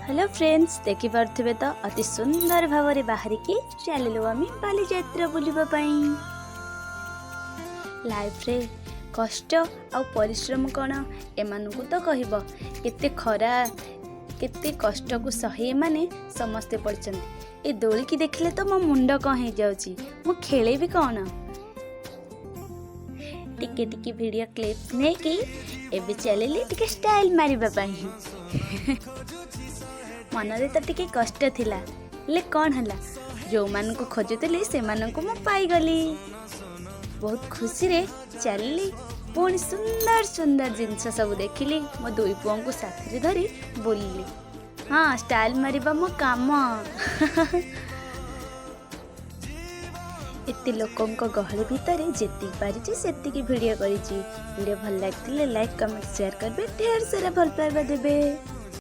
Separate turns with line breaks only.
Hello friends, ଦେଖିପାରୁଥିବେ ତ, ଅତି ସୁନ୍ଦର ଭାବରେ ବାହାରିକି ଚାଲିଲୁ ଆମେ ବାଲିଯାତ୍ରା ବୁଲିବା ପାଇଁ। ଲାଇଫରେ କଷ୍ଟ ଆଉ ପରିଶ୍ରମ କ'ଣ ଏମାନଙ୍କୁ ତ କହିବ। କେତେ ଖରା, କେତେ କଷ୍ଟକୁ ସହି ଏମାନେ ସମସ୍ତେ ପଡ଼ିଛନ୍ତି। ଏ ଦୋଳିକି ଦେଖିଲେ ତ ମୋ ମୁଣ୍ଡ କ'ଣ ହେଇଯାଉଛି, ମୁଁ ଖେଳିବି କ'ଣ? ଟିକେ ଟିକେ ଭିଡ଼ିଓ କ୍ଲିପ୍ସ ନେଇକି ଏବେ ଚାଲିଲି ଟିକେ ଷ୍ଟାଇଲ୍ ମାରିବା ପାଇଁ। ମନରେ ତ ଟିକେ କଷ୍ଟ ଥିଲା, ହେଲେ କ'ଣ ହେଲା, ଯେଉଁମାନଙ୍କୁ ଖୋଜୁଥିଲି ସେମାନଙ୍କୁ ମୁଁ ପାଇଗଲି। ବହୁତ ଖୁସିରେ ଚାଲିଲି। ପୁଣି ସୁନ୍ଦର ସୁନ୍ଦର ଜିନିଷ ସବୁ ଦେଖିଲି। ମୋ ଦୁଇ ପୁଅଙ୍କୁ ସାଥିରେ ଧରି ବୁଲିଲି। ହଁ, ଷ୍ଟାଇଲ୍ ମାରିବା ମୋ କାମ। ଏତେ ଲୋକଙ୍କ ଗହଳି ଭିତରେ ଯେତିକି ପାରିଛି ସେତିକି ଭିଡ଼ିଓ କରିଛି। ଭିଡ଼ିଓ ଭଲ ଲାଗିଥିଲେ ଲାଇକ୍, କମେଣ୍ଟ, ସେୟାର କରିବେ, ଢେର ସାରା ଭଲ ପାଇବା ଦେବେ।